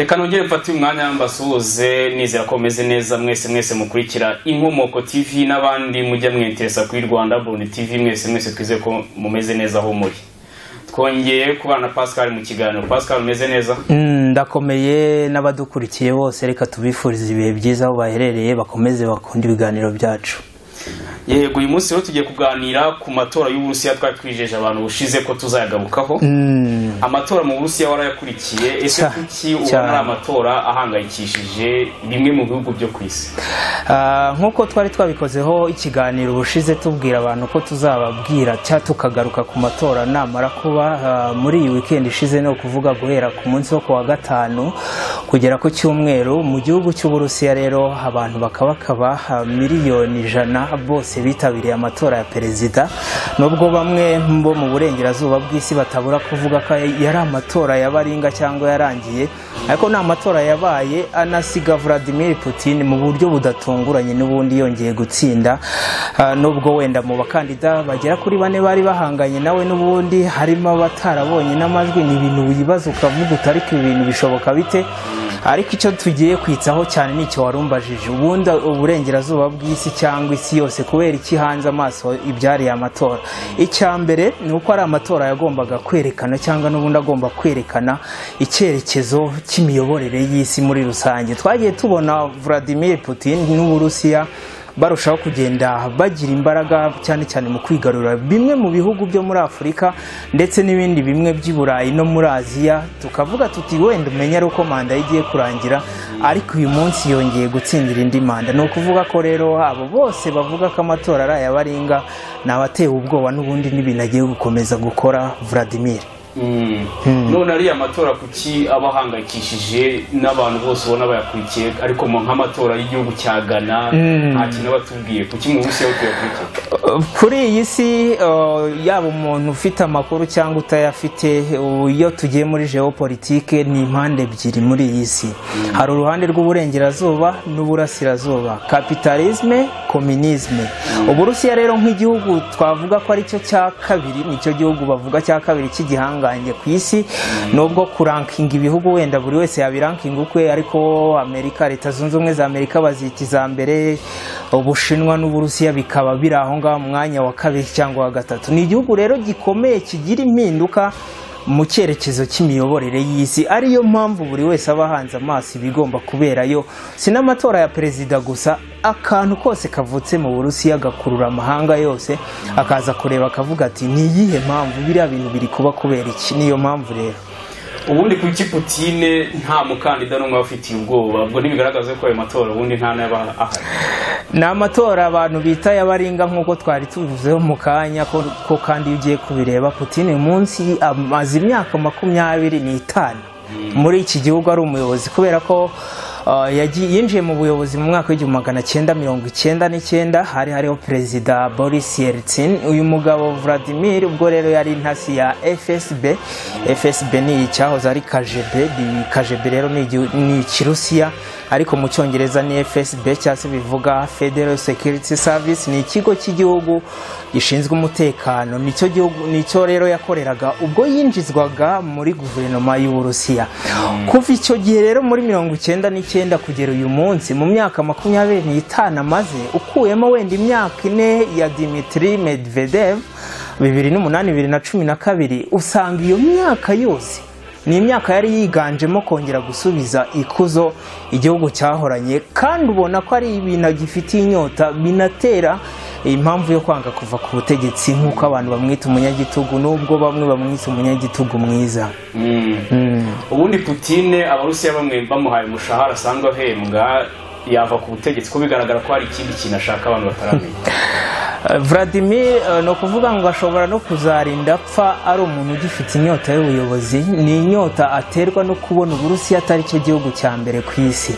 Reka nongere mfate umwanya mbasuhuze, nizera ko meze neza mwese mwese mukurikira Inkomoko TV n'abandi mujya mwenteresa kuri Rwanda Burundi TV, mwese mwese twizeye ko mumeze neza aho muri. Twongeye kubana na Pascal mu kiganiro. Pascal, umeze neza? Ndakomeye n'abadukurikiye bose, reka tubifurize ibihe byiza aho baherereye, bakomeze bakunda ibiganiro byacu. Yego, uyu munsi rero tugiye kuganira ku matora y'Uburusiya twari twijeje abantu bushize ko tuzayagarukaho. Amatora mu Burusiya warayakurikiye, ese kuki ubona ari amatora ahangayikishije bimwe mu bihugu byo ku isi? Nk'uko twari twabikozeho ikiganiro ubushize, tubwira abantu ko tuzababwira cyangwa tukagaruka ku matora namara kuba muri iyi weekend ishize, no kuvuga guhera ku munsi wo kuwa gatanu kugera ku cyumweru mu gihugu cy'Uburusiya. Rero abantu bakabakaba 100,000,000 bose bitabiriye amatora ya perezida, nubwo bamwe bo mu burengerazuba bw'isi batabura kuvuga ko yari amatora yabaringa cyangwa yarangiye, ariko ni amatora yabaye anasiga Vladimir Putin mu buryo budatunguranye n'ubundi yongeye gutsinda, nubwo wenda mu bakandida bagera kuri 4 bari bahanganye nawe n'ubundi harimo abatarabonye n'amajwi. Ni ibintu wibaza ukavuga uti ariko ibintu bishoboka bite? Ariko icyo tugiye kwitsaho cyane nicyo warumbajije, ubundi uburengerazuba bw'isi cyangwa isi yose kubera iki hanze amaso ibyariye amatora. Icya mbere ni uko ari amatora yagombaga kwerekana cyangwa n'ubundi agomba kwerekana icyerekezo cy'imiyoborere y'isi muri rusange. Twagiye tubona Vladimir Putin n'Uburusiya barushaho kugenda bagira imbaraga cyane cyane mu kwigarura bimwe mu bihugu byo muri Afurika ndetse n'ibindi bimwe by'i Burayi no muri Aziya, tukavuga tuti wenda umenya ari uko manda igiye kurangira, ariko uyu munsi yongeye gutsindira indi manda. Ni ukuvuga ko rero abo bose bavuga ko amatora ari ayabaringa ni abatewe ubwoba n'ubundi n'ibintu agiye gukomeza gukora Vladimir. None ariya matora kuki aba ahangayikishije n'abantu bose ubona bayakurikiye, ariko mu nk'amatora y'igihugu cya Ghana nta kintu batubwiye, kuki mu Burusiya tuyakurikiye? Kuri iyi si yaba umuntu ufite amakuru cyangwa utayafite, iyo tugiye muri geopolitike ni impande ebyiri muri iyi si. Hari uruhande rw'uburengerazuba n'uburasirazuba, capitalisme, communisme. Uburusiya rero nk'igihugu twavuga ko ari cyo cya kabiri, nicyo gihugu bavuga cya kabiri cy'igihanga ku isi, nubwo kurankinga ibihugu wenda buri wese yabirankinga ukwe, ariko Amerika, Leta Zunze Ubumwe za Amerika bazita iza mbere, Ubushinwa n'Uburusiya bikaba biri aho ngaho mu mwanya wa kabiri cyangwa wa gatatu. Ni igihugu rero gikomeye kigira impinduka mu cyerekezo cy'imiyoborere y'isi, ariyo mpamvu buri wese aba ahanze amaso ibigomba kuberayo. Si n'amatora ya perezida gusa, akantu kose kavutse mu Burusiya gakurura amahanga yose akaza kureba akavuga ati ni iyihe mpamvu biriya bintu biri kuba, kubera iki? Niyo mpamvu rero ubundi kuki Putin nta mukandida n'umwe afitiye ubwoba, ubwo ntibigaragaza ko ayo matora ubundi nta n'aba ahari. Ni amatora abantu bita yabaringa nk'uko twari tubivuzeho mu kanya ko, kandi iyo ugiye kubireba Putin uyu munsi amaze imyaka 25 muri iki gihugu ari umuyobozi, kubera ko yinjiye mu buyobozi mu mwaka w'1999, hari hariho perezida Boris Yeltsin. Uyu mugabo Vladimir ubwo rero yari intasi ya FSB. FSB ni icyahoze ari KGB, KGB rero ni Ikirusiya, ariko mu Cyongereza ni FSB cyangwa se bivuga Federal Security Service, ni ikigo cy'igihugu gishinzwe umutekano, nicyo gihugu nicyo rero yakoreraga ubwo yinjizwaga muri guverinoma y'Uburusiya. Kuva icyo gihe rero muri 99 kugera uyu munsi, mu myaka 25 amaze, ukuyemo wenda imyaka 4 ya Dmitry Medvedev 2008 2012, usanga iyo myaka yose ni imyaka yari yiganjemo kongera gusubiza ikuzo igihugu cyahoranye, kandi ubona ko ari ibintu agifitiye inyota, binatera impamvu yo kwanga kuva ku butegetsi nk'uko abantu bamwita umunyagitugu, nubwo bamwe bamwita umunyagitugu mwiza. Ubundi Putin Abarusiya bamwe bamuhaye umushahara asanzwe ahembwa yava ku butegetsi, ko bigaragara ko hari ikindi kintu ashaka abantu bataramenya. Vladimir no kuvuga ngo ashobora no kuzarinda apfa ari umuntu ugifite inyota y'ubuyobozi. Ni inyota aterwa no kubona Uburusiya atari cyo gihugu cya mbere ku isi.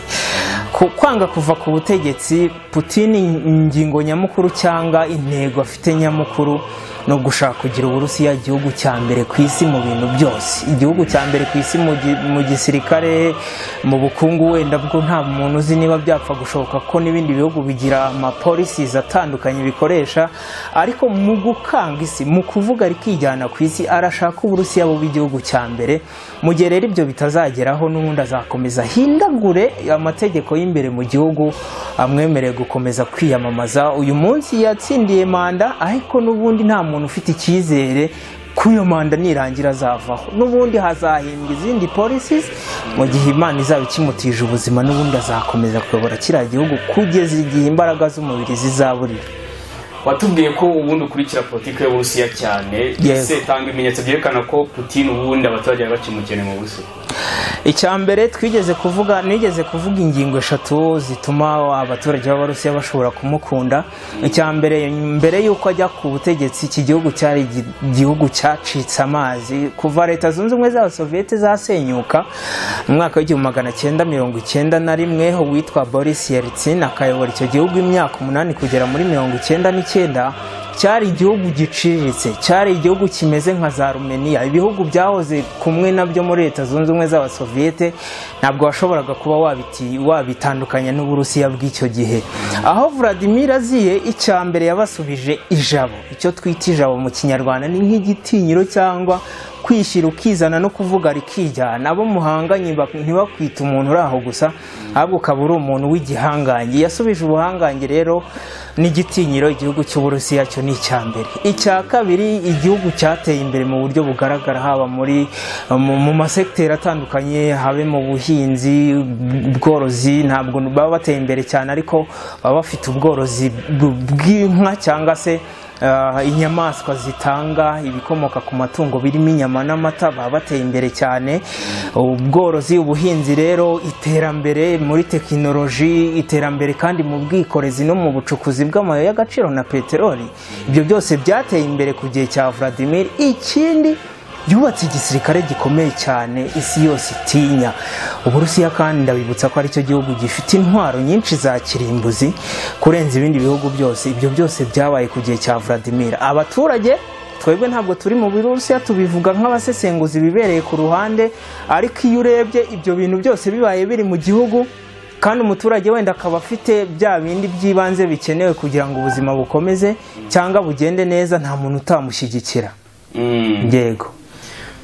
Kwanga kuva ku butegetsi, Putin ingingo nyamukuru cyangwa intego afite nyamukuru no gushaka kugira Uburusiya igihugu cya mbere ku isi mu bintu byose, igihugu cya mbere ku isi mu gisirikare, mu bukungu. Wenda bwo nta muntu uzi niba byapfa gushoboka ko n'ibindi bihugu bigira ama policies atandukanye bikoresha, ariko mu gukanga isi, mu kuvuga rikijyana ku isi, arashaka Uburusiya buba igihugu cya mbere. Mu gihe rero ibyo bitazageraho, n'ubundi azakomeza ahindagure amategeko y'imbere mu gihugu amwemereye gukomeza kwiyamamaza. Uyu munsi yatsindiye manda, ariko n'ubundi nta muntu ufite icyizere ko iyo manda nirangira azavaho. N'ubundi hazahimbwa izindi policies. Mu gihe Imana izaba ikimutije ubuzima, n'ubundi azakomeza kuyobora kiriya gihugu kugeza igihe imbaraga z'umubiri zizaburira. Watubwiye ko ubundi ukurikira politiki y'Uburusiya cyane. Yego. Ese tanga ibimenyetso byerekana ko Putin ubundi abaturage bari bakimukeneye mu Burusiya. Icya mbere twigeze kuvuga, nigeze kuvuga ingingo eshatu zituma abaturage b'Abarusiya bashobora kumukunda. Icya mbere, mbere y'uko ajya ku butegetsi, iki gihugu cyari igihugu cyacitse amazi. Kuva Leta Zunze Ubumwe z'Abasoviyete zasenyuka mu mwaka w'1991, uwitwa Boris Yeltsin akayobora icyo gihugu imyaka 8 kugera muri 99, cyari igihugu giciriritse, cyari igihugu kimeze nka za Rumeniya, ibihugu byahoze kumwe nabyo muri Leta Zunze Ubumwe z'Abasoviyete. Ntabwo washoboraga kuba wabitandukanya n'Uburusiya bw'icyo gihe. Aho Vladimir aziye, icya mbere yabasubije ijabo. Icyo twita ijabo mu Kinyarwanda ni nk'igitinyiro cyangwa kwishyira ukizana no kuvuga rikijyana, abo muhanganye ntibakwita umuntu uri aho gusa, ahubwo ukaba uri umuntu w'igihangange. Yasubije ubuhangange rero n'igitinyiro igihugu cy'Uburusiya. Cyo ni icya mbere. Icya kabiri, igihugu cyateye imbere mu buryo bugaragara, haba mu masegiteri atandukanye, habe mu buhinzi, ubworozi. Ntabwo baba bateye imbere cyane, ariko baba bafite ubworozi bw'inka cyangwa se inyamaswa zitanga ibikomoka ku matungo birimo inyama n'amata. Baba bateye imbere cyane ubworozi, ubuhinzi. Rero iterambere muri tekinoloji, iterambere kandi mu bwikorezi no mu bucukuzi bw'amabuye y'agaciro na peteroli, ibyo byose byateye imbere ku gihe cya Vladimir. Ikindi, yubatse igisirikare gikomeye cyane isi yose itinya. Uburusiya kandi ndabibutsa ko aricyo gihugu gifite intwaro nyinshi za kirimbuzi kurenza ibindi bihugu byose. Ibyo byose byabaye ku gihe cya Vladimir. Abaturage, twebwe ntabwo turi mu Burusiya, tubivuga nk'abasesenguzi bibereye ku ruhande, ariko iyo urebye ibyo bintu byose bibaye biri mu gihugu, kandi umuturage wenda akaba afite bya bindi by'ibanze bikenewe kugira ngo ubuzima bukomeze cyangwa bugende neza, nta muntu utamushyigikira. Yego.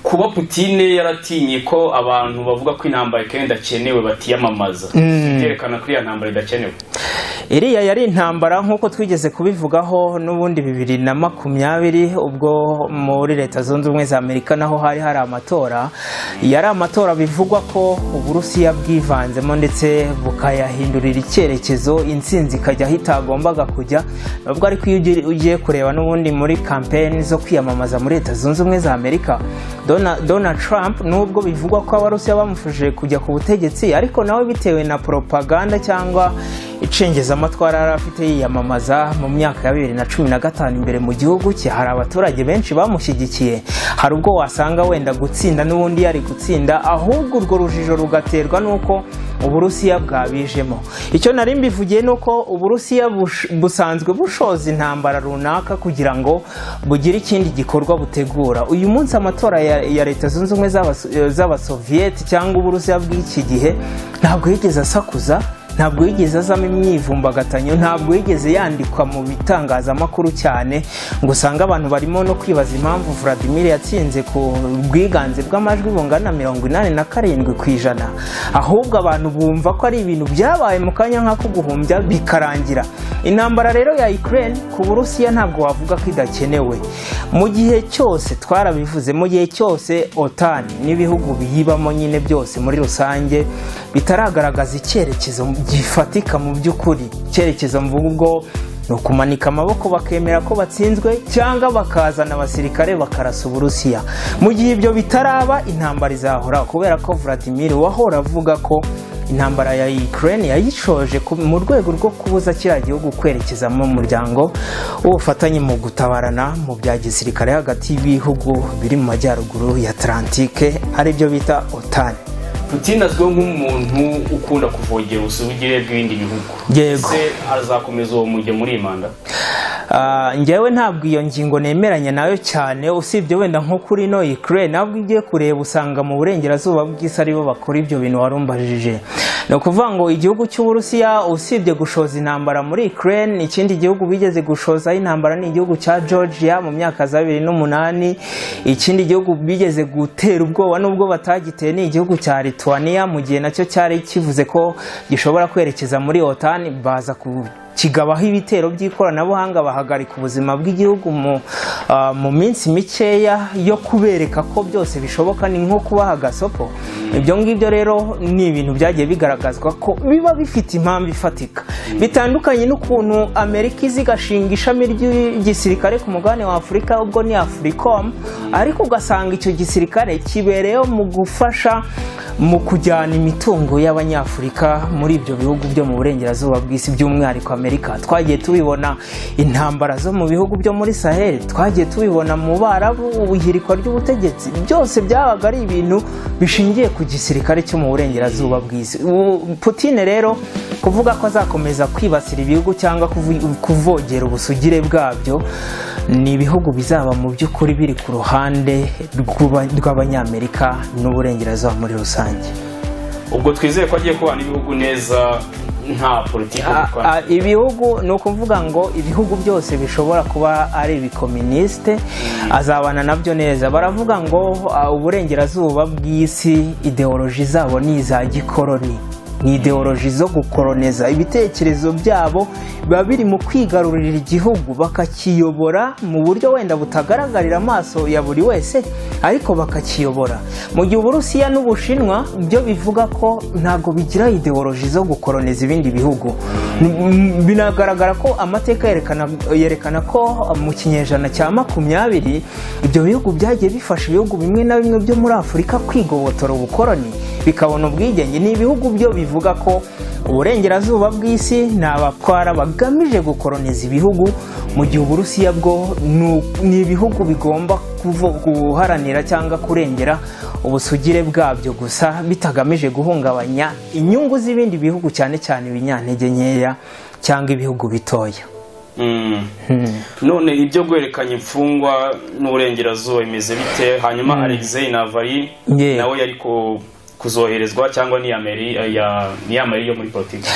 Kuba Putin yaratinye ko abantu bavuga ko intambara kandi idakenewe batiyamamaza, byerekana ko iriya ntambara idakenewe? Iriya yari intambara, nk'uko twigeze kubivugaho n'ubundi 2020, ubwo muri Leta Zunze Ubumwe za Amerika naho hari hari amatora. Yari amatora bivugwa ko Uburusiya bwivanzemo ndetse bukayahindurira icyerekezo, intsinzi ikajya aho itagombaga kujya. Nubwo ariko iyo ugiye kureba n'ubundi muri kampeni zo kwiyamamaza muri Leta Zunze Ubumwe za Amerika, Donald Trump, nubwo bivugwa ko Abarusiya bamufashije kujya ku butegetsi, ariko nawe bitewe na propaganda cyangwa icengezamatwara yari afite yiyamamaza mu myaka ya 2015 imbere mu gihugu cye, hari abaturage benshi bamushyigikiye. Hari ubwo wasanga wenda gutsinda n'ubundi yari gutsinda, ahubwo urwo rujijo rugaterwa n'uko Uburusiya bwabijemo. Icyo nari mbivugiye ni uko Uburusiya busanzwe bushoza intambara runaka kugira ngo bugire ikindi gikorwa butegura. Uyu munsi amatora ya Leta Zunze Ubumwe z'Abasoviyeti cyangwa Uburusiya bw'iki gihe ntabwo yigeze asakuza, ntabwo yigeze azamo imyivumbagatanyo, ntabwo yigeze yandikwa mu bitangazamakuru cyane ngo usange abantu barimo no kwibaza impamvu Vladimir yatsinze ku bwiganze bw'amajwi bungana 87%. Ahubwo abantu bumva ko ari ibintu byabaye mu kanya nk'ako guhumbya bikarangira. Intambara rero ya Ukraine ku Burusiya ntabwo wavuga ko idakenewe. Mu gihe cyose, twarabivuze, mu gihe cyose OTAN n'ibihugu biyibamo nyine byose muri rusange bitaragaragaza icyerekezo gifatika mu by'ukuri, icyerekezo mvuga ubwo ni ukumanika amaboko bakemera ko batsinzwe cyangwa bakazana abasirikare bakarasa Uburusiya, mu gihe ibyo bitaraba intambara izahora, kubera ko Vladimir wahora avuga ko intambara ya Ukraine yayishoje mu rwego rwo kubuza kiriya gihugu kwerekeza mu muryango w'ubufatanye mu gutabarana mu bya gisirikare hagati y'ibihugu biri mu majyaruguru ya Atlantike, aribyo bita OTAN. Putin azwiho nk'umuntu ukunda kuvogera ubusugire bw'ibindi bihugu. Yego. Se azakomeza uwo mujyo muri iyi manda? Njyewe ntabwo iyo ngingo nemeranya nayo cyane, usibye wenda nko kuri no Ukraine. Ntabwo ugiye kureba usanga mu burengerazuba bw'isi aribo bakora ibyo bintu warumbajije. Ni ukuvuga ngo igihugu cy'Uburusiya usibye gushoza intambara muri Ukraine, ikindi gihugu bigeze gushozaho intambara ni igihugu cya Georgia mu myaka za 2008. Ikindi gihugu bigeze gutera ubwoba nubwo batagiteye ni igihugu cya Lithuania, mu gihe nacyo cyari kivuze ko gishobora kwerekeza muri OTAN, baza ku kigabaho ibitero by'ikoranabuhanga bahagarika ubuzima bw'igihugu mu minsi mikeya yo kubereka ko byose bishoboka, ni nko kubaha agasopo. Ibyo ngibyo rero ni ibintu byagiye bigaragazwa ko biba bifite impamvu ifatika, bitandukanye n'ukuntu Amerika izi igashinga ishami ry'igisirikare ku mugabane wa Afurika, ubwo ni Africom, ariko ugasanga icyo gisirikare kibereyeho mu gufasha mu kujyana imitungo y'Abanyafurika muri ibyo bihugu byo mu burengerazuba bw'isi, by'umwihariko Amerika. Twagiye tubibona intambara zo mu bihugu byo muri Sahel, twagiye tubibona mu Barabu, ubuhirikwa ry'ubutegetsi, byose byabaga ari ibintu bishingiye ku gisirikare cyo mu burengerazuba bw'isi. Putin rero kuvuga ko azakomeza kwibasira ibihugu cyangwa kuvogera ubusugire bwabyo, ni ibihugu bizaba mu by'ukuri biri ku ruhande rw'Abanyamerika n'uburengerazuba muri rusange. Ubwo twizeye ko agiye kubana ibihugu neza nta politiki. Ibihugu ni ukuvuga ngo ibihugu byose bishobora kuba ari ibikominisite azabana nabyo neza. Baravuga ngo uburengerazuba bw'isi ideoloji zabo ni iza gikoroni, ni ideoloji zo gukoroneza. Ibitekerezo byabo biba biri mu kwigarurira igihugu bakakiyobora mu buryo wenda butagaragarira amaso ya buri wese, ariko bakakiyobora. Mu gihe Uburusiya n'Ubushinwa byo bivuga ko ntabwo bigira ideoloji zo gukoroneza ibindi bihugu. Binagaragara ko amateka yerekana ko mu kinyejana cya 20 ibyo bihugu byagiye bifasha ibihugu bimwe na bimwe byo muri Afurika kwigobotora ubukoroni bikabona ubwigenge. Ni ibihugu byo bivuga ko uburengerazuba bw'isi ni abatwara bagamije gukoroniza ibihugu, mu gihe Uburusiya bwo ni ibihugu bigomba guharanira cyangwa kurengera ubusugire bwabyo gusa, bitagamije guhungabanya inyungu z'ibindi bihugu, cyane cyane ibinyantege nkeya cyangwa ibihugu bitoya. None ibyo guhererekanya imfungwa n'uburengerazuba bimeze bite? Hanyuma Alexei Navalny nawe yari kuzoherezwa cyangwa ni Amerika yo muri politiki?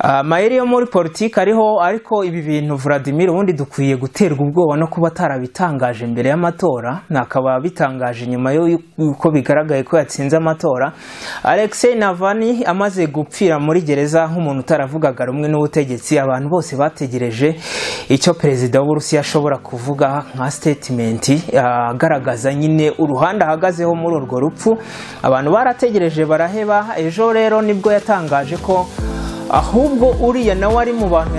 Amayeri yo muri politiki ariho, ariko ibi bintu Vladimir ubundi dukwiye guterwa ubwoba no kuba atarabitangaje mbere y'amatora, nakaba bitangaje nyuma y'uko bigaragaye ko yatsinze amatora. Alexei Navalny amaze gupfira muri gereza nk'umuntu utaravugaga rumwe n'ubutegetsi, abantu bose bategereje icyo perezida w'Uburusiya ashobora kuvuga nka statement agaragaza nyine uruhande ahagazeho muri urwo rupfu. Abantu barategereje baraheba. Ejo rero nibwo yatangaje ko ahubwo uriya nawe ari mu bantu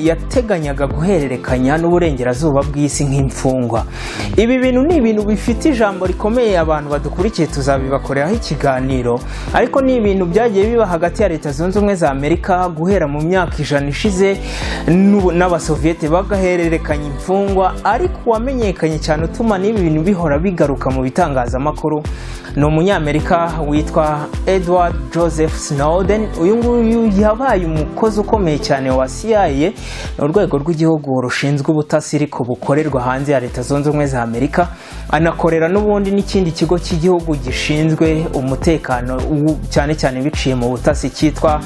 yateganyaga guhererekanya n'uburengerazuba bw'isi nk'imfungwa. Ibi bintu ni ibintu bifite ijambo rikomeye, abantu badukurikiye tuzabibakoreraho ikiganiro, ariko ni ibintu byagiye biba hagati ya Leta Zunze Ubumwe za Amerika guhera mu myaka 100 ishize n'Abasoviyete bagahererekanya imfungwa. Ariko uwamenyekanye cyane utuma n'ibi bintu bihora bigaruka mu bitangazamakuru ni umunyamerika witwa Edward Joseph Snowden. Uyu nguyu yabaye umukozi ukomeye cyane wa CIA, ni urwego rw'igihugu rushinzwe ubutasi ariko bukorerwa hanze ya Leta Zunze Ubumwe za Amerika, anakorera n'ubundi n'ikindi kigo cy'igihugu gishinzwe umutekano cyane cyane biciye mu butasi cyitwa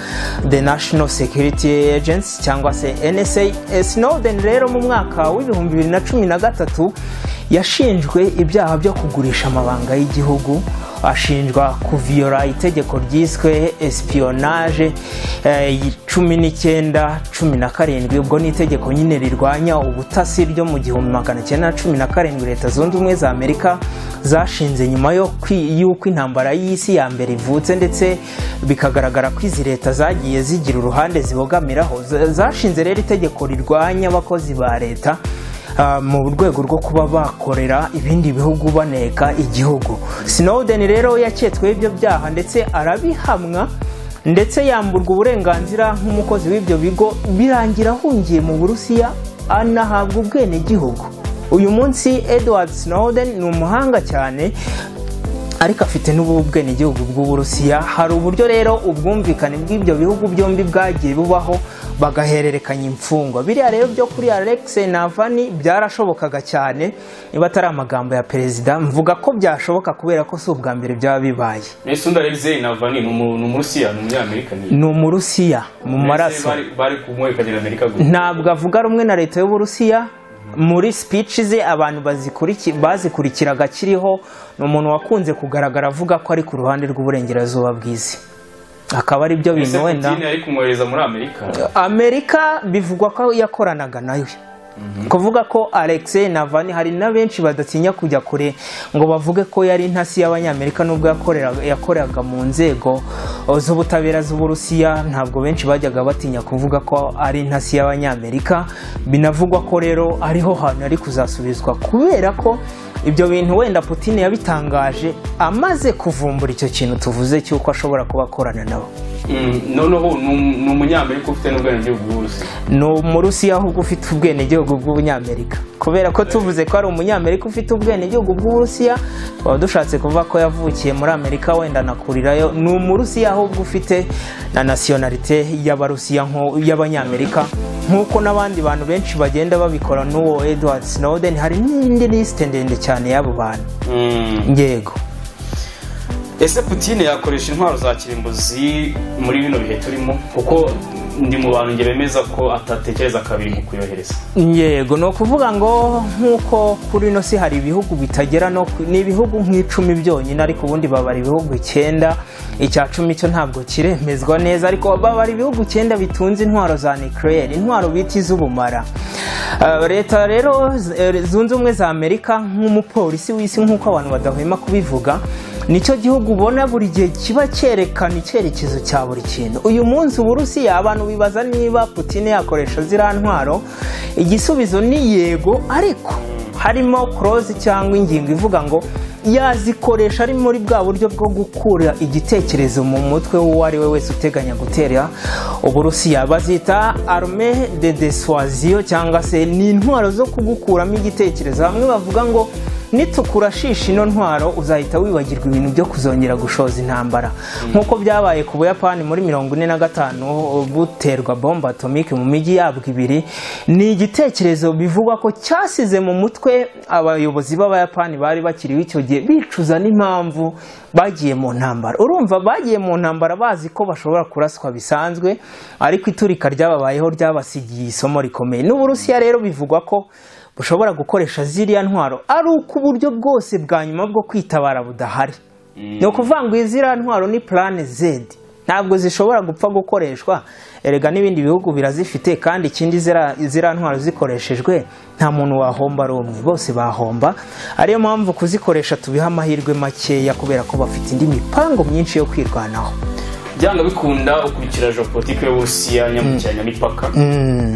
The National Security Agency cyangwa se NSA. Snowden rero mu mwaka w'2013 yashinjwe ibyaha byo kugurisha amabanga y'igihugu, ashinjwa kuviyora itegeko ryiswe espionage 1917, ubwo ni itegeko nyine rirwanya ubutasi ryo mu 1917 Leta Zunze Ubumwe za Amerika zashinze nyuma y'uko intambara y'isi ya mbere ivutse, ndetse bikagaragara ko izi leta zagiye zigira uruhande zibogamiraho. Zashinze rero itegeko rirwanya abakozi ba leta mu rwego rwo kuba bakorera ibindi bihugu baneka igihugu. Snowden rero yaketsweho ibyo byaha ndetse arabihamwa, ndetse yamburwa uburenganzira nk'umukozi w'ibyo bigo, birangira ahungiye mu Burusiya anahabwa ubwenegihugu. Uyu munsi Edward Snowden ni umuhanga cyane, Ariko afite n'ubwenegihugu bw'Uburusiya. Hari uburyo rero ubwumvikane bw'ibyo bihugu byombi bwagiye bubaho, bagahererekanya imfungwa. Biriya rero byo kuri Alexei Navalny byarashobokaga cyane, niba atari amagambo ya perezida mvuga ko byashoboka kubera ko si ubwa mbere byaba bibaye. Ese undi Alexei Navalny ni Umurusiya, ni Umunyamerika? Ni Umurusiya mu maraso. Bari kumwerekana Amerika gusa. Ntabwo avuga rumwe na leta y'Uburusiya. Muri speech ze abantu bazikurikiraga akiriho, ni umuntu wakunze kugaragara avuga ko ari ku ruhande rw'uburengerazuba bw'isi, akaba ari byo bintu wenda Putin ari kumwohereza muri Amerika. Amerika bivugwa ko yakoranaga nayo. Kuvuga ko Alexei Navalny, hari na benshi badatinya kujya kure ngo bavuge ko yari intasi y'Abanyamerika, nubwo yakoreraga mu nzego z'ubutabera z'Uburusiya. Ntabwo benshi bajyaga batinya kuvuga ko ari intasi y'Abanyamerika. Binavugwa ko rero ariho hantu ari kuzasubizwa, kubera ko ibyo bintu wenda Putin yabitangaje amaze kuvumbura icyo kintu tuvuze cy'uko ashobora kuba akorana nabo. Noneho ni Umunyamerika ufite n'ubwenegihugu bw'Uburusiya. Ni Umurusiya ahubwo ufite ubwenegihugu bw'Ubunyamerika, kubera ko tuvuze ko ari Umunyamerika ufite ubwenegihugu bw'Uburusiya twaba dushatse kuvuga ko yavukiye muri Amerika wenda anakurirayo. Ni Umurusiya ahubwo ufite na nationalité y'Abarusiya y'Abanyamerika, nk'uko n'abandi bantu benshi bagenda babikora, n'uwo Edward Snowden. Hari n'indi lisite ndende cyane y'abo bantu. Yego. Ese Putin yakoresha intwaro za kirimbuzi muri bino bihe turimo? Kuko ndi mu bantu nge bemeza ko atatekereza kabiri mu kuyohereza. Yego, ni ukuvuga ngo nk'uko kuri ino si hari ibihugu bitagera no ni ibihugu nk'icumi byonyine, ariko ubundi babara ibihugu 9, icya 10 cyo ntabwo kiremezwa neza, ariko babara ibihugu 9 bitunze intwaro za nucleaire, intwaro bita iz'ubumara. Leta rero zunze ubumwe za Amerika, nk'umupolisi w'isi nk'uko abantu badahwema kubivuga, nicyo gihugu ubona buri gihe kiba cyerekana icyerekezo cya buri kintu. Uyu munsi Uburusiya abantu bibaza niba Putin yakoresha ziriya ntwaro, igisubizo ni yego, ariko harimo clause cyangwa ingingo ivuga ngo yazikoresha ari muri bwa buryo bwo gukura igitekerezo mu mutwe w'uwo ari we wese uteganya gutera Uburusiya. Bazita arme de dissuasion, cyangwa se ni intwaro zo kugukuramo igitekerezo. Bamwe bavuga ngo nitukurashisha ino ntwaro uzahita wibagirwa ibintu byo kuzongera gushoza intambara, nk'uko byabaye ku Buyapani muri 45 buterwa bombe atomike mu mijyi yabwo 2. Ni igitekerezo bivugwa ko cyasize mu mutwe abayobozi b'Abayapani bari bakiriho icyo gihe, bicuza n'impamvu bagiye mu ntambara. Urumva bagiye mu ntambara bazi ko bashobora kuraswa bisanzwe, ariko iturika ryababayeho ryabasigiye isomo rikomeye. N'Uburusiya rero bivugwa ko bushobora gukoresha ziriya ntwaro ari uko uburyo bwose bwa nyuma bwo kwitabara budahari. Ni ukuvuga ngo ziriya ntwaro ni plan Z, ntabwo zishobora gupfa gukoreshwa. Erega n'ibindi bihugu birazifite, kandi ikindi ziriya ntwaro zikoreshejwe nta muntu wahomba ari umwe, bose bahomba. Ariyo mpamvu kuzikoresha tubiha amahirwe makeya, kubera ko bafite indi mipango myinshi yo kwirwanaho. Byanga bikunda ukurikira geopolitique y'Uburusiya nyambukiranyamipaka.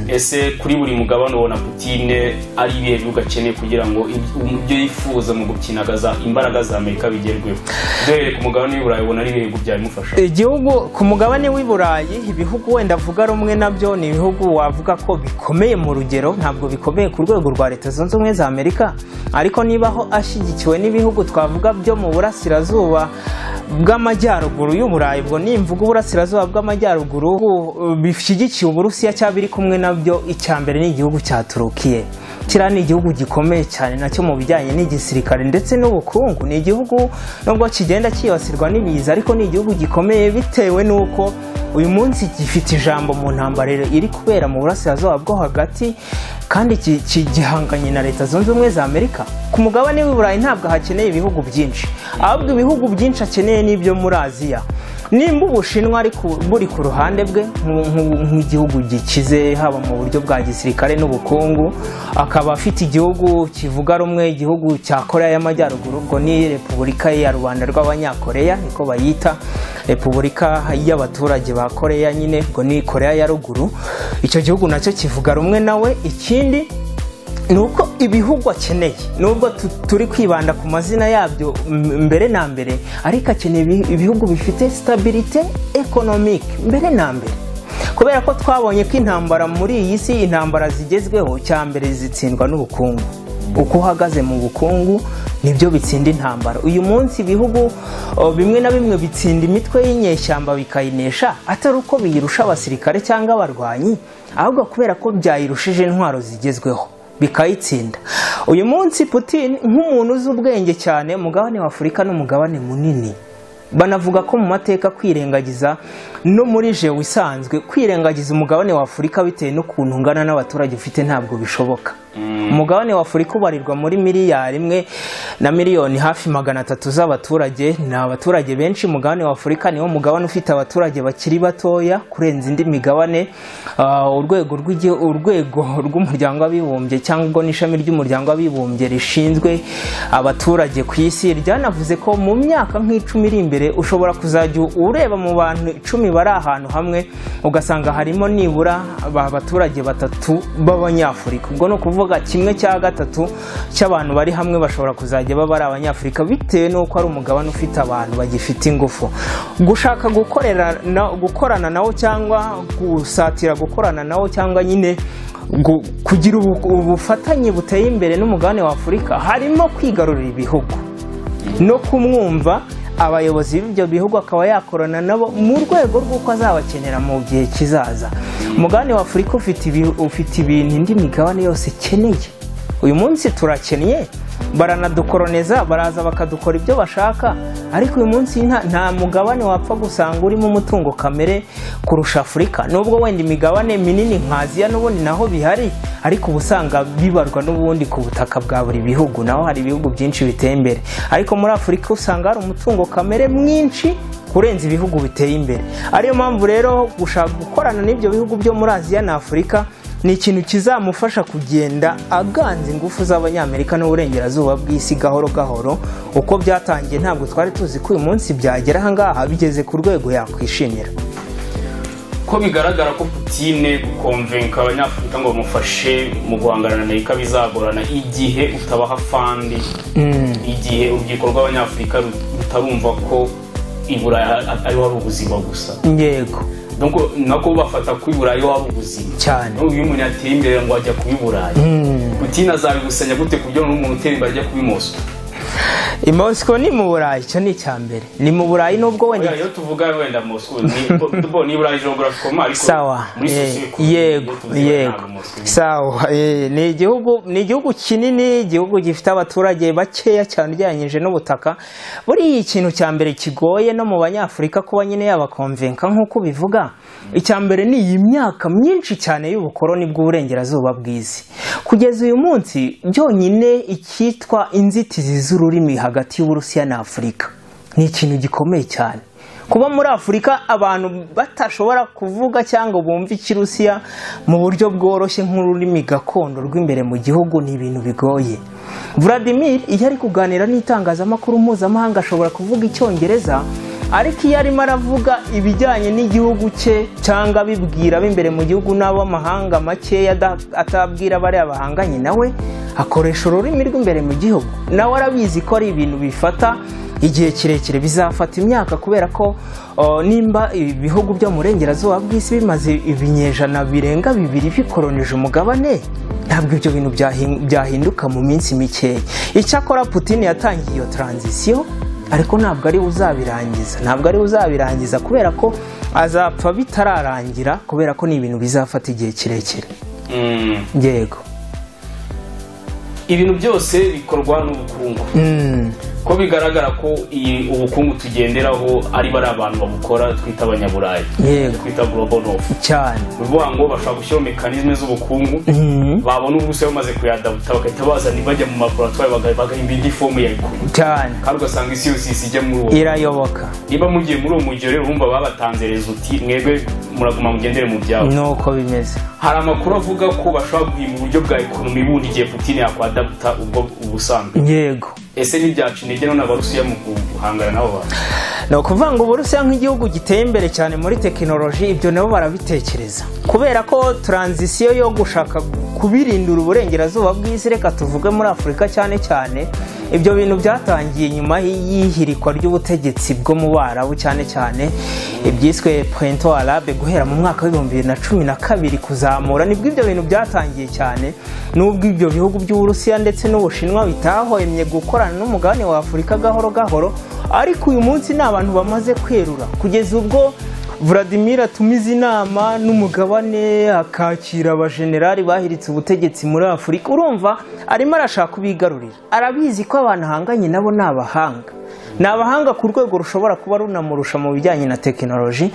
Ese kuri buri mugabane ubona Putin ari ibihe bihugu akeneye kugira ngo ibyo yifuza mu gukinagaza imbaraga za Amerika bigerweho? Duhereye ku mugabane w'i Burayi, ubona ari ibihugu byabimufasha? Igihugu ku mugabane w'i Burayi, ibihugu wenda avuga rumwe nabyo ni ibihugu wavuga ko bikomeye mu rugero, ntabwo bikomeye ku rwego rwa Leta Zunze Ubumwe za Amerika, ariko niba aho ashyigikiwe n'ibihugu twavuga byo mu burasirazuba bw'amajyaruguru y'Uburayi, ubwo nimvuga uburasirazuba bw'amajyaruguru bishyigikiye Uburusiya cyangwa biri kumwe nabyo, icya mbere ni igihugu cya Turukiye. Kiriya ni igihugu gikomeye cyane nacyo mu bijyanye n'igisirikare ndetse n'ubukungu. Ni igihugu nubwo kigenda cyibasirwa n'ibiza, ariko ni igihugu gikomeye bitewe n'uko uyu munsi gifite ijambo mu ntambara iri kubera mu burasirazuba bwo hagati, kandi gihanganye na Leta Zunze Ubumwe za Amerika. Ku mugabane w'i Burayi ntabwo hakeneye ibihugu byinshi, ahubwo ibihugu byinshi akeneye n'ibyo muri Aziya. Nimba Ubushinwa ariko buri ku ruhande bwe nk'igihugu gikize haba mu buryo bwa gisirikare n'ubukungu, akaba afite igihugu kivuga rumwe, igihugu cya Korea y'Amajyaruguru, ubwo ni Repubulika ya Rubanda rw'Abanyakoreya niko bayita, Repubulika y'abaturage ba Korea nyine, ubwo ni Korea ya Ruguru, icyo gihugu nacyo kivuga rumwe nawe. Ikindi ni uko ibihugu akeneye, nubwo turi kwibanda ku mazina yabyo mbere na mbere, ariko akeneye ibihugu bifite stabilité économique mbere na mbere, kubera ko twabonye ko intambara muri iyi si, intambara zigezweho cya mbere zitsindwa n'ubukungu. Uko uhagaze mu bukungu Nibyo bitsinda intambara. Uyu munsi ibihugu bimwe na bimwe bitsinda imitwe y'inyeshyamba bikayinesha, atari uko biyirusha abasirikare cyangwa abarwanyi, ahubwo kubera ko byayirushije intwaro zigezweho bikayitsinda. Uyu munsi Putin nk'umuntu uzi ubwenge cyane, umugabane wa Afurika n'umugabane munini, banavuga ko mu mateka kwirengagiza no muri jewe isanzwe kwirengagiza umugabane wa Afurika bitewe n'ukuntu ungana n'abaturage ufite ntabwo bishoboka. Umugabane wa Afurika ubarirwa muri miliyari 1 na miliyoni hafi 300 z'abaturage. Ni abaturage benshi. Umugabane wa Afurika niwo mugabane ufite abaturage bakiri batoya kurenza indi migabane. Urwego rw'umuryango w'abibumbye cyangwa n'ishami ry'umuryango w'abibumbye rishinzwe abaturage ku isi ryanavuze ko mu myaka nk'icumi iri imbere ushobora kuzajya ureba mu bantu 10 bari ahantu hamwe ugasanga harimo nibura abaturage 3 b'Abanyafurika. Ubwo no kuvuga 1/3 cy'abantu bari hamwe bashobora kuzajya baba ari Abanyafurika, bitewe n'uko ari umugabane ufite abantu bagifite ingufu. Gushaka gukorana nawo cyangwa gusatira gukorana nawo cyangwa nyine kugira ubufatanye buteye imbere n'umugabane wa Afurika harimo kwigarurira ibihugu no kumwumva abayobozi b'ibyo bihugu akaba yakorana nabo mu rwego rw'uko azabakenera mu gihe kizaza. Umugabane wa Afurika ufite ibintu indi migabane yose ikeneye. Uyu munsi turakennye, baranadukoroneza, baraza bakadukora ibyo bashaka, ariko uyu munsi nta mugabane wapfa gusanga urimo umutungo kamere kurusha Afurika. Nubwo wenda imigabane minini nka Aziya n'ubundi naho bihari, ariko ubusanga bibarwa n'ubundi ku butaka bwa buri bihugu, naho hari ibihugu byinshi biteye imbere. Ariko muri Afurika usanga hari umutungo kamere mwinshi kurenza ibihugu biteye imbere. Ariyo mpamvu rero gushaka gukorana n'ibyo bihugu byo muri Aziya na Afurika ni ikintu kizamufasha kugenda aganza ingufu z'Abanyamerika n'uburengerazuba bw'isi gahoro gahoro. Uko byatangiye ntabwo twari tuzi ko uyu munsi byagera aha ngaha, bigeze ku rwego yakwishimira. Ko bigaragara ko Putin gukonvenka Abanyafurika ngo bamufashe mu guhangana na Amerika bizagorana igihe utabaha fandi, igihe urubyiruko rw'Abanyafurika rutarumva ko i Burayi ariho hari ubuzima gusa. Yego. Donc nako bafata ku Burayi wari ubuzima cyane. Uyu umuntu yateye imbere ngo ajya ku Burayi, Putin azabigusanya gute kubyo n'umuntu utera imbere ajya kubi Moscow? I Moscow ni mu Burayi, cyo ni icyambere. Ni mu Burayi nubwo wenda iyo tuvuga wenda Moscow ni bo ni Burayi geographiquement, ariko sawa muri yego yego sawa. Ni igihugu kinini, igihugu gifite abaturage bakeya cyane ugereranyije n'ubutaka. Buri ikintu cya mbere kigoye no mu Banyafurika kuba nyine yabakonvenka nk'uko bivuga, icyambere ni iyi myaka myinshi cyane y'ubukoroni bw'uburengerazuba bw'isi. Kugeza uyu munsi byonyine icyitwa inzitizi z'ururimi hagati y'Uburusiya na Afurika ni ikintu gikomeye cyane. Kuba muri Afurika abantu batashobora kuvuga cyangwa bumva Ikirusiya mu buryo bworoshye nk'ururimi gakondo rw'imbere mu gihugu ni ibintu bigoye. Vladimir iyo ari kuganira n'itangazamakuru mpuzamahanga ashobora kuvuga Icyongereza, ariko iyo arimo aravuga ibijyanye n'igihugu cye cyangwa abibwira b'imbere mu gihugu n'ab'amahanga makeya atabwira bariya bahanganye nawe, akoresha ururimi rw'imbere mu gihugu. Nawe arabizi ko ari ibintu bifata igihe kirekire, bizafata imyaka, kubera ko nimba ibihugu byo mu burengerazuba bw'isi bimaze ibinyejana birenga 2 bikoronije umugabane, ntabwo ibyo bintu byahinduka mu minsi mikeya. Icyakora Putin yatangiye iyo transition, ariko ntabwo ari uzabirangiza, ntabwo ari uzabirangiza kubera ko azapfa bitararangira, kubera ko ni ibintu bizafata igihe kirekire. Yego. Ibintu byose bikorwa n'ubukungu. Ko bigaragara ko ubukungu tugenderaho ari bari abantu babukora twita Abanyaburayi, twita Global North cyane. Bivuga ngo bashaka gushyiraho mekanisme z'ubukungu, babona Uburusiya bamaze kuyadabuta bagahita bazana bajya mu laboratoire bagahimba indi forme ya economy cyane, kandi ugasanga isi yose ijya muri uwo irayoboka. Niba mugiye muri uwo mujyo rero urumva babatanze rezuti, mwebwe muraguma mugendere mu byabo. Nuko bimeze. Hari amakuru avuga ko bashobora guhimba uburyo bwa economy bundi igihe Putin yakwadabuta ubwo ubusanzwe. Yego. Ese ntibyaca intege none Abarusiya mu guhangana nabo bantu? Ni ukuvuga ngo Uburusiya nk'igihugu giteye imbere cyane muri tekinoloji, ibyo nabo barabitekereza, kubera ko transition yo gushaka kubirindura uburengerazuba bw'isi, reka tuvuge muri Afurika cyane cyane, ibyo bintu byatangiye nyuma y'ihirikwa ry'ubutegetsi bwo mu Barabu, cyane cyane ibyiswe Printemps Arabe, guhera mu mwaka wa 2012 kuzamura, nibwo ibyo bintu byatangiye cyane. Nubwo ibyo bihugu by'Uburusiya ndetse n'Ubushinwa bitahwemye gukorana n'umugabane wa Afurika gahoro gahoro, ariko uyu munsi ni abantu bamaze kwerura, kugeza ubwo Vladimir atumiza inama n'umugabane, akakira abajenerali bahiritse ubutegetsi muri Afurika. Urumva arimo arashaka kubigarurira, arabizi ko abantu ahanganye nabo ni abahanga, ni abahanga ku rwego rushobora kuba runamurusha mu bijyanye na tekinoloji,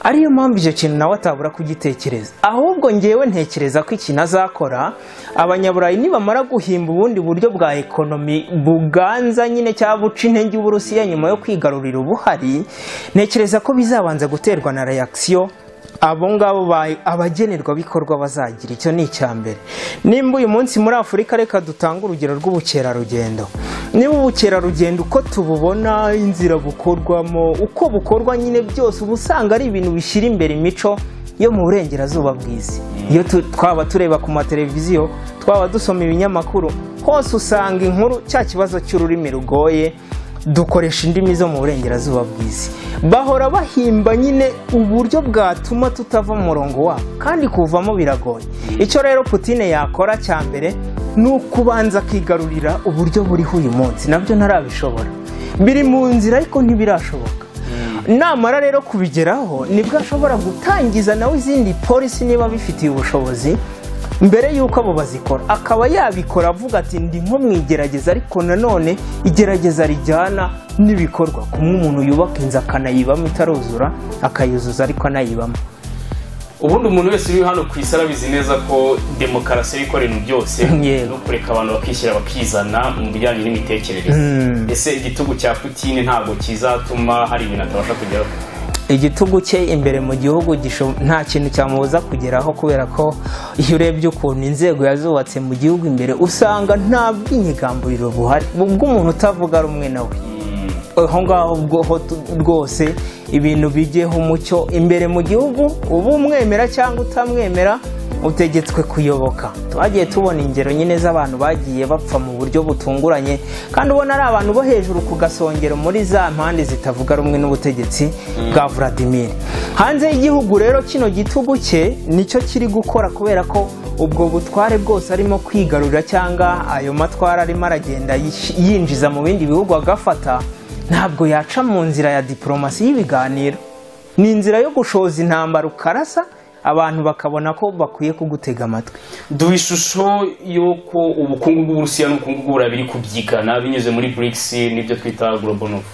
ariyo mpamvu icyo kintu nawe atabura kugitekereza. Ahubwo ngewe ntekereza ko ikintu azakora, Abanyaburayi nibamara guhimba ubundi buryo bwa economy buganza nyine cyangwa buca intege Uburusiya nyuma yo kwigarurira ubuhari, ntekereza ko bizabanza guterwa na reaction abo ngabo abagenerwabikorwa bazagira. Icyo ni icya mbere. Nimba uyu munsi muri Afurika, reka dutange urugero rw'ubukerarugendo, niba ubukerarugendo uko tububona, inzira bukorwamo, uko bukorwa nyine byose, uba usanga ari ibintu bishyira imbere imico yo mu burengerazuba bw'isi. Iyo twaba tureba ku mateleviziyo, twaba dusoma ibinyamakuru, hose usanga inkuru cya kibazo cy'ururimi rugoye, dukoresha indimi zo mu burengerazuba bw'isi. Bahora bahimba nyine uburyo bwatuma tutava mu murongo wabo, kandi kuvamo biragoye. Icyo rero Putin yakora cya mbere ni ukubanza akigarurira uburyo buriho uyu munsi. Nabyo ntarabishobora, biri mu nzira ariko ntibirashoboka. Namara rero kubigeraho, nibwo ashobora gutangiza nawe izindi policy niba bifitiye ubushobozi. Mbere y'uko abo bazikora, akaba yabikora avuga ati: "Ndi nko mu igerageza," ariko nanone igerageza rijyana n'ibikorwa, kumwe umuntu yubaka inzu akanayibamo itaruzura, akayuzuza ariko anayibamo. Ubundi umuntu wese uri hano ku isi arabizi neza ko demokarasi ari ikora ibintu byose no kureka abantu bakishyira bakizana mu bijyanye n'imitekerereze. Ese igitugu cya Putin ntabwo kizatuma hari ibintu atabasha kugeraho? Igitugu cye imbere mu gihugu nta kintu cyamubuza kugeraho, kubera ko iyo urebye ukuntu inzego yazubatse mu gihugu imbere, usanga nta bwinyigamburiro buhari bw'umuntu utavuga rumwe nawe. Aho ngaho ubwo ho rwose ibintu bijyeho umucyo imbere mu gihugu, uba umwemera cyangwa utamwemera, utegetswe kuyoboka. Twagiye tubona ingero nyine z'abantu bagiye bapfa mu buryo butunguranye, kandi ubona ari abantu bo hejuru ku gasongero muri za mpande zitavuga rumwe n'ubutegetsi bwa Vladimir. Hanze y'igihugu rero, kino gitugu cye nicyo kiri gukora, kubera ko ubwo butware bwose arimo kwigarurira, cyangwa ayo matwara arimo aragenda yinjiza mu bindi bihugu agafata, ntabwo yaca mu nzira ya diporomasi y'ibiganiro. Ni inzira yo gushoza intambara, ukarasa abantu bakabona ko bakwiye kugutega amatwi. Duha ishusho y'uko ubukungu bw'Uburusiya n'ubukungu bw'Uburayi biri kubyigana binyuze muri BRICS n'ibyo twita Global North.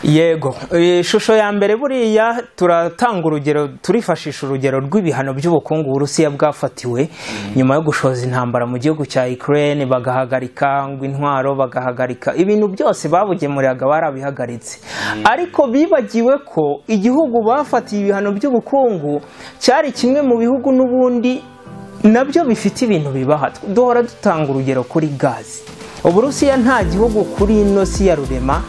Yego, ishusho ya mbere, buriya turatanga urugero, turifashisha urugero rw'ibihano by'ubukungu Uburusiya bwafatiwe nyuma yo gushoza intambara mu gihugu cya Ukraine, bagahagarika ngo intwaro, bagahagarika ibintu byose babugemuriraga, barabihagaritse. Ariko bibagiwe ko igihugu bafatiye ibihano by'ubukungu cyari kimwe mu bihugu n'ubundi nabyo bifite ibintu bibaha. Duhora dutanga urugero kuri gazi. Uburusiya nta gihugu kuri ino si ya rurema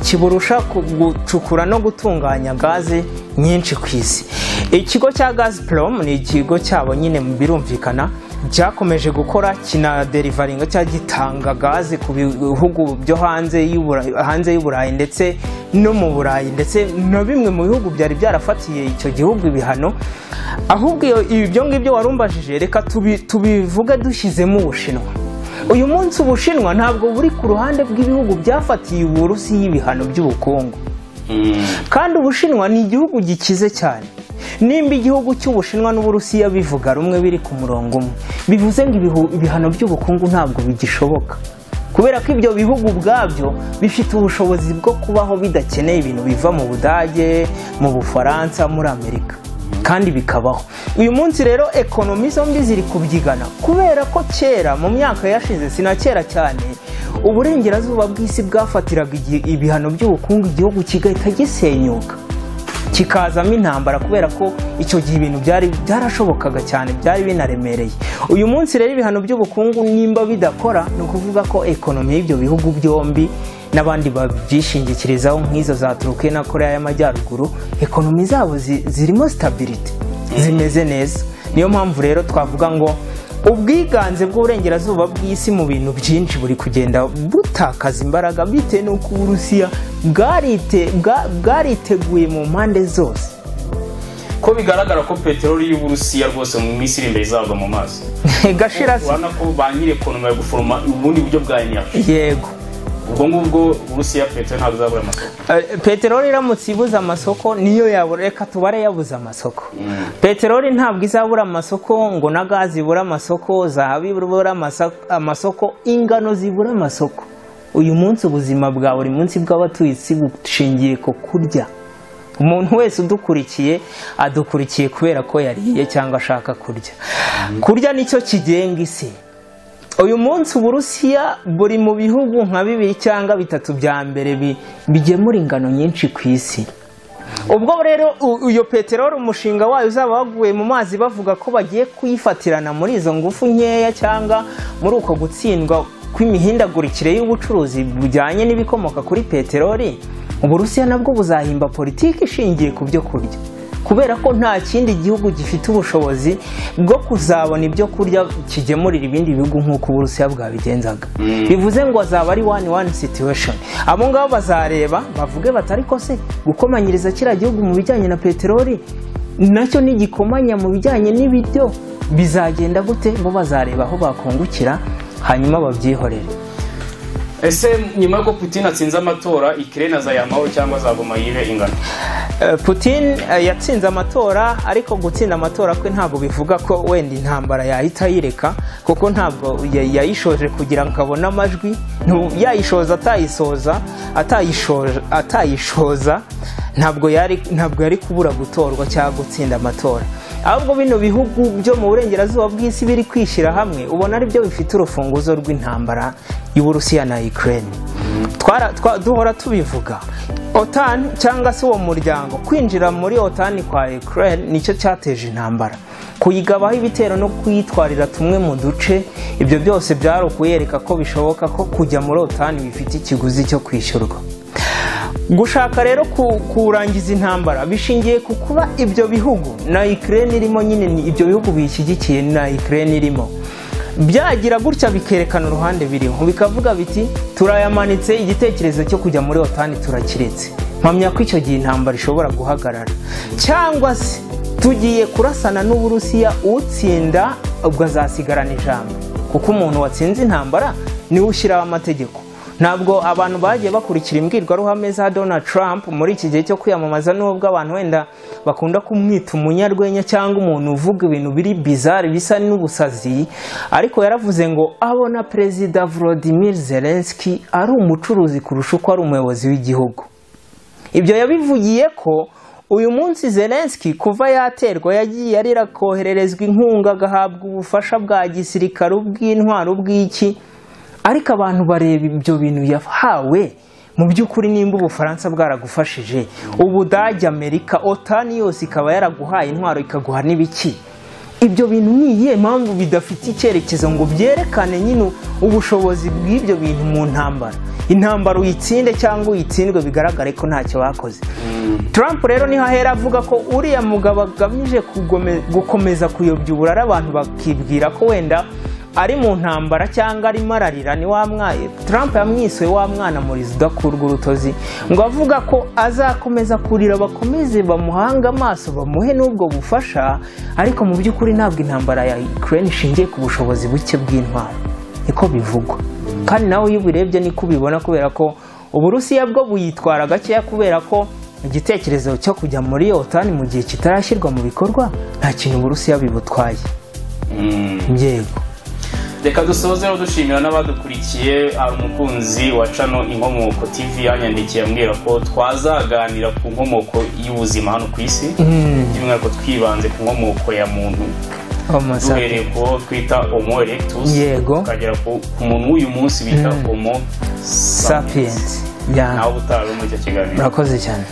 kiburusha gucukura no gutunganya gaze nyinshi ku isi. Ikigo cya Gazprom ni ikigo cyabo nyine, birumvikana, cyakomeje gukora, kinadeliveringa cyangwa gitanga gaze ku bihugu byo hanze y'Uburayi ndetse no mu Burayi, ndetse na bimwe mu bihugu byari byarafatiye icyo gihugu ibihano. Ahubwo ibyo ngibyo warumbajije, reka tubivuge dushyizemo Ubushinwa. Uyu munsi Ubushinwa ntabwo buri ku ruhande rw'ibihugu byafatiye Uburusiya ibihano by'ubukungu, kandi Ubushinwa ni igihugu gikize cyane. Nimba igihugu cy'Ubushinwa n'Uburusiya bivuga rumwe, biri ku murongo umwe, bivuze ngo ibihano by'ubukungu ntabwo bigishoboka, kubera ko ibyo bihugu ubwabyo bifite ubushobozi bwo kubaho bidakeneye ibintu biva mu Budage, mu Bufaransa, muri Amerika, kandi bikabaho. Uyu munsi rero economy zombi ziri kubyigana, kubera ko kera mu myaka yashize, sina kera cyane, uburengerazuba bw'isi bwafatiraga ibihano by'ubukungu igihugu kigahita gisenyuka. Kikazamo intambara, kubera ko icyo gihe ibintu byari byarashobokaga cyane, byari binaremereye. Uyu munsi rero ibihano by'ubukungu nimba bidakora, ni ukuvuga ko economy y'ibyo bihugu byombi n'abandi babyishingikirizaho nk'izo za Turukiya na Korea y'Amajyaruguru, economy zabo zirimo stability, zimeze neza. Niyo mpamvu rero twavuga ngo ubwiganze bw'uburengerazuba bw'isi mu bintu byinshi buri kugenda butakaza imbaraga, bitewe n'uko Uburusiya bwariteguye mu mpande zose. Ko bigaragara ko peteroli y'Uburusiya rwose mu minsi iri imbere izagwa mu mazi. Gashira se. Urabona ko ba nyiri economy bari guforoma ubundi buryo bwa energy. Yego. Ubwo ngubwo Uburusiya peteroli ntabwo izabura amasoko. Peteroli iramutse ibuze amasoko, niyo yabura, reka tubare yabuze amasoko. Peteroli ntabwo izabura amasoko, ngo na gazi ibura amasoko, zahabu ibura amasoko, ingano zibura amasoko. Uyu munsi ubuzima bwa buri munsi bw'abatuye isi bushingiye ku kurya. Umuntu wese udukurikiye adukurikiye kubera ko yariye cyangwa ashaka kurya. Kurya nicyo kigenga isi. Uyu munsi Uburusiya buri mu bihugu nka 2 cyangwa 3 bya mbere bigemura ingano nyinshi ku isi. Ubwo rero iyo peteroli umushinga wayo uzaba waguye mu mazi, bavuga ko bagiye kuyifatirana muri izo ngufu nkeya cyangwa muri uko gutsindwa kw'imihindagurikire y'ubucuruzi bujyanye n'ibikomoka kuri peteroli, Uburusiya nabwo buzahimba politiki ishingiye ku byo kurya, kubera ko nta kindi gihugu gifite ubushobozi bwo kuzabona ibyo kurya kigemurira ibindi bihugu nk'uko Uburusiya bwabigenzaga. Bivuze ngo azaba ari one situation. Abo ngabo bazareba bavuge bati ariko se gukomanyiriza kiriya gihugu mu bijyanye na peteroli nacyo nigikomanya mu bijyanye n'ibiryo bizagenda gute? Bo bazareba aho bakungukira hanyuma babyihorere. Ese nyuma y'uko Putin atsinze amatora, Ukraine azayamaho cyangwa azaguma yibe ingano? Putin yatsinze amatora, ariko gutsinda amatora kwe ntabwo bivuga ko wenda intambara yahita yireka, kuko ntabwo yayishoje kugira ngo abone amajwi. Yayishoza atayishoza ntabwo yari kubura gutorwa cyangwa gutsinda amatora. Ahubwo bino bihugu byo mu burengerazuba bw'isi biri kwishyira hamwe, ubona ari byo bifite urufunguzo rw'intambara y'Uburusiya na Ukraine. Duhora tubivuga, OTAN cyangwa se uwo muryango, kwinjira muri OTAN kwa Ukraine nicyo cyateje intambara, kuyigabaho ibitero no kuyitwarira tumwe mu duce. Ibyo byose byari ukuyereka ko bishoboka ko kujya muri OTAN bifite ikiguzi cyo kwishyurwa. Gushaka rero kurangiza intambara bishingiye ku kuba ibyo bihugu na Ukraine irimo, nyine ni ibyo bihugu bishyigikiye na Ukraine irimo, byagira gutya bikerekana uruhande biriho, bikavuga biti turayamanitse, igitekerezo cyo kujya muri OTAN turakiretse. Mpamya ko icyo gihe intambara ishobora guhagarara, cyangwa se tugiye kurasana n'Uburusiya, utsinda ubwo azasigarana ijambo, kuko umuntu watsinze intambara niwe ushyiraho amategeko. Ntabwo abantu bagiye bakurikira imbwirwaruhame za Donald Trump muri iki gihe cyo kwiyamamaza, nubwo abantu wenda bakunda kumwita umunyarwenya cyangwa umuntu uvuga ibintu biri bizarre bisa n'ubusazi, ariko yaravuze ngo abona Perezida Volodymyr Zelensky ari umucuruzi kurusha uko ari umuyobozi w'igihugu. Ibyo yabivugiye ko uyu munsi Zelensky kuva yaterwa yagiye arira kohererezwa inkunga, agahabwa ubufasha bwa gisirikare, ubw'intwaro, ubw'iki, ariko abantu bareba ibyo bintu yahawe mu by'ukuri. Nimba Ubufaransa bwaragufashije, Ubudage, Amerika, OTAN yose ikaba yaraguhaye intwaro ikaguha n'ibiki, ibyo bintu ni iyihe mpamvu bidafite icyerekezo ngo byerekane nyine ubushobozi bw'ibyo bintu mu ntambara? Intambara uyitsinde cyangwa uyitsindwe bigaragare ko ntacyo bakoze. Trump rero niho ahera avuga ko uriya mugabo agamije gukomeza kuyobya uburara, abantu bakibwira ko wenda ari mu ntambara cyangwa arimo ararira. Ni wa mwaye Trump yamwiswe wa mwana murizi udakurwa urutozi, ngo avuga ko azakomeza kurira, bakomeze bamuhanga amaso, bamuhe n'ubwo bufasha, ariko mu by'ukuri ntabwo intambara ya Ukraine ishingiye ku bushobozi buke bw'intwaro, niko bivugwa. Kandi nawe iyo ubirebye niko ubibona, kubera ko Uburusiya bwo buyitwara gakeya, kubera ko igitekerezo cyo kujya muri OTAN mu gihe kitarashyirwa mu bikorwa nta kintu Uburusiya bibutwaye. Yego. Reka dusoze rero dushimira n'abadukurikiye. Hari umukunzi wa cano Inkomoko TV yanyandikiye ambwira ko twazaganira ku nkomoko y'ubuzima hano ku isi, by'umwihariko twibanze ku nkomoko ya muntu, duhereye ku twita Homo erectus, tukagera ku muntu w'uyu munsi bita Homo sapiens. Nawe utaha muri icyo kiganiro. Murakoze cyane.